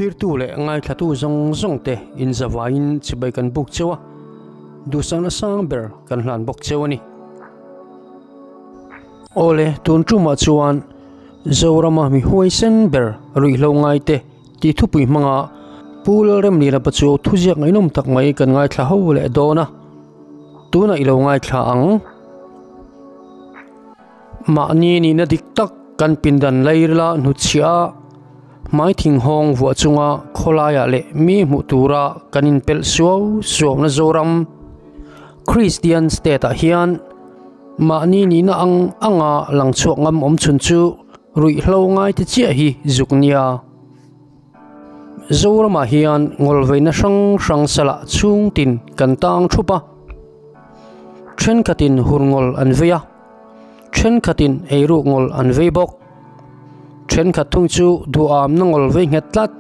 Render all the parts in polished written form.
Thlirtu leh ngaithlatu zawng zawng te inzavaiin chibai kan buk cheu a, duhsakna sang ber kan hlan bawk cheu a ni. Awle, tun tumah chuan Zorama mi huaisen ber ruihhlo ngaite tih thupui hmanga Pu Lalremlina Pachuau thuziak ngaihnawm tak mai kan ngaithla ho leh dawn a, tunah i lo ngaithla ang. Mahni nihna dik tak kan pindan lairila hnutchhiah a, hmai thinghawng vuah chunga khawlaiah leh mi hmuh tura kan inpelh suau suauna Zoram Kristian state ah hian mahni nihna ang anga lang chhuak ngam awm chhun chu ruihhlo ngaite chiah hi zuk nia. Zoramah hian ngawlveina hrang hrang salah chhungtin kan tang thup a. Thenkhatin hur ngawl an vei a, thenkhatin eiruk ngawl an vei bawk. Thenkhat thung chu duhamna ngawl vei nghet tlat,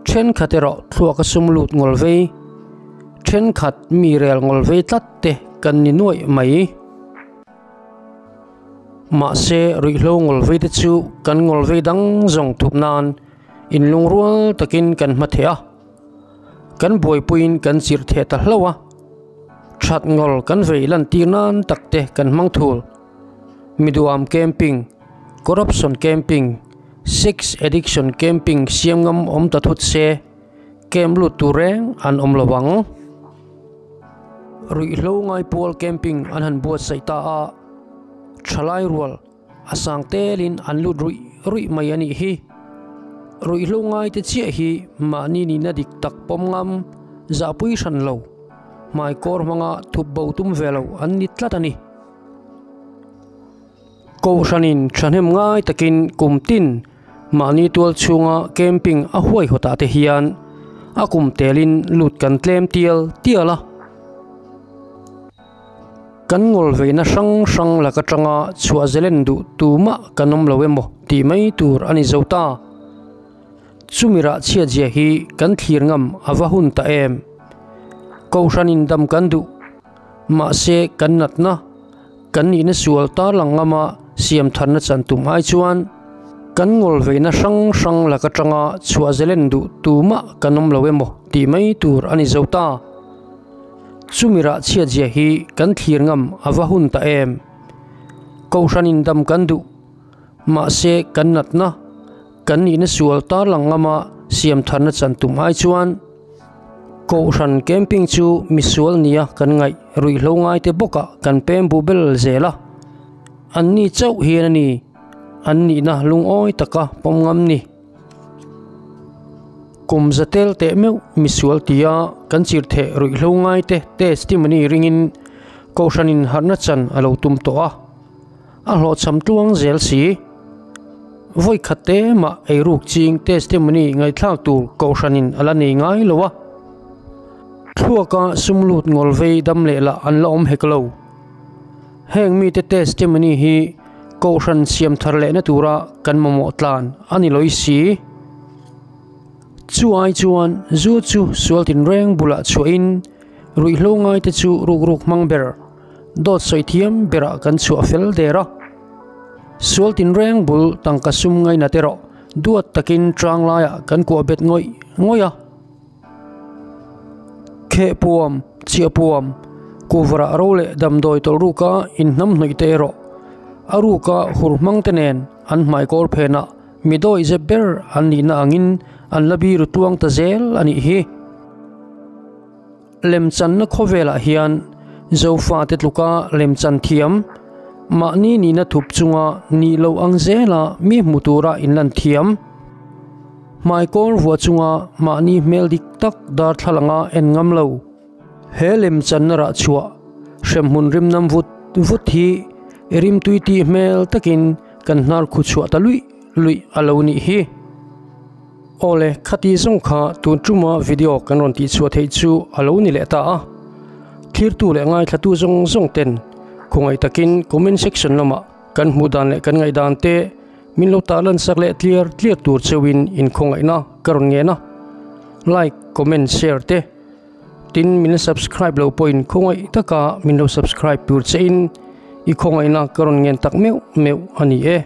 thenkhat erawh thluak a sum lut ngawl vei, thenkhat mi rel ngawl vei tlat te kan ni nuaih mai. Mahse ruihhlo ngawl vei te chu kan ngawl vei dang zawng thup nan inlungrual takin kan hma theh a. Kan buaipuiin kan chirh theh ta hlauh a, that ngawl kan vei lantir nan tak te kan hmang thul. Miduam camping, corruption camping, sex addiction camping siam ngam awm ta thut se, camp lut tur reng an awm lo ang. Ruihhlo ngaipual camping an han buatsaih ta a, thalai rual, A sang telin an lut ruih ruih mai a nih hi. Ruihhlo ngaite chiah hi mahni nihna dik tak pawm ngam zahpui hran lo, hmaikawr hmanga thup bo tum ve lo an ni tlat a ni. Kohhranin thahnem ngai takin kum tin mahni tual chhunga camping a huaihawtah te hian a kum telin lut kan tlem tial tial a. Kan ngawl veina hrang hrang lak atanga chhuah zelen duh tumah kan awm lo emaw tih mai tur a ni zo ta. Chumi rah chhiatzia hi kan thlir ngam a va hun ta em? Kohhranin dam kan duh, mahse kan natna, kan nihna sual tarlang ngama siam tharna chan tum ai chuan kan ngawl veina hrang hrang lak atanga chhuah zelen duh tumah kan awm lo emaw tih mai tur a ni zo ta. Chumi rah chhiatzia hi kan thlir ngam a va hun ta em? Kohhranin dam kan duh, mahse kan natna, kan nihna sual tarlang ngama siam tharna chan tum ai chuan Kohhran camping chu misual nia kan ngaih ruihhlo ngaite bawkah kan pem bu bel zel a, anni chauh hian a ni an nihna lungawi taka pawm ngam ni. Kum za tel teh meuh misual tia kan chir theh ruihhlo ngaite testimony ringin Kohhranin harhna chan a lo tum tawh a, a hlawhchham tluang zel si. Vawi khat te mah eiruk ching testimony ngaihthlak tur Kohhranin a la nei ngai lo a, thluaka sum lut ngawl vei dam leh lah an la awm hek lo. Heng mite testimony hi Kohhran siam thar lehna tura kan mamawh tlan a ni lawih si. Chu ai chuan zu chu sual tinreng bulah chhuahin ruihhlo ngaite chu rukruk hmang ber, dawt sawi thiam berah kan chhuah fel der a. Sual tinreng bul tangka sum ngainat erawh duat takin tang laiah kan kuah bet ngawih ngawih a. Kheh puam, chiah puam, kuvarah ro leh damdawi tawlh ruka inhnamhnawih te erawh a ruka hur hmang te nen an hmaikawl phenah mi dawi zep ber an nihna angin an la biru tuang ta zel a nih hi. Lemchanna khawvelah hian Zofate tluka lemchan thiam, mahni nihna thup chunga nih loh ang zela mi hmu tura inlan thiam, Hmaikawl vuah chunga mahni hmel dik tak darthlalanga en ngam lo. He lemchanna rah chhuah hremhmun rimnam vut vut hi rimtui tih hmel takin kan hnar khu chhuah ta luih luih a lo nih hi. Awle, khati zawng kha tun tuma video kan rawn tih chhuah theih chu a lo ni leh ta a. Thirtu leh ngaithlatu zawng zawng ten khawngaih takin comment section lamah kan hmuh dan leh kan ngaihdan te Min lo tah lan sak leh tliar tliar tur cheuhin inkhawngaihna ka rawn ngen a, like, comment, share te tin min la subscribe lo pawhin khawngaih taka min lo subscribe tur chein i khawngaihna ka rawn ngen tak meuh meuh a ni e.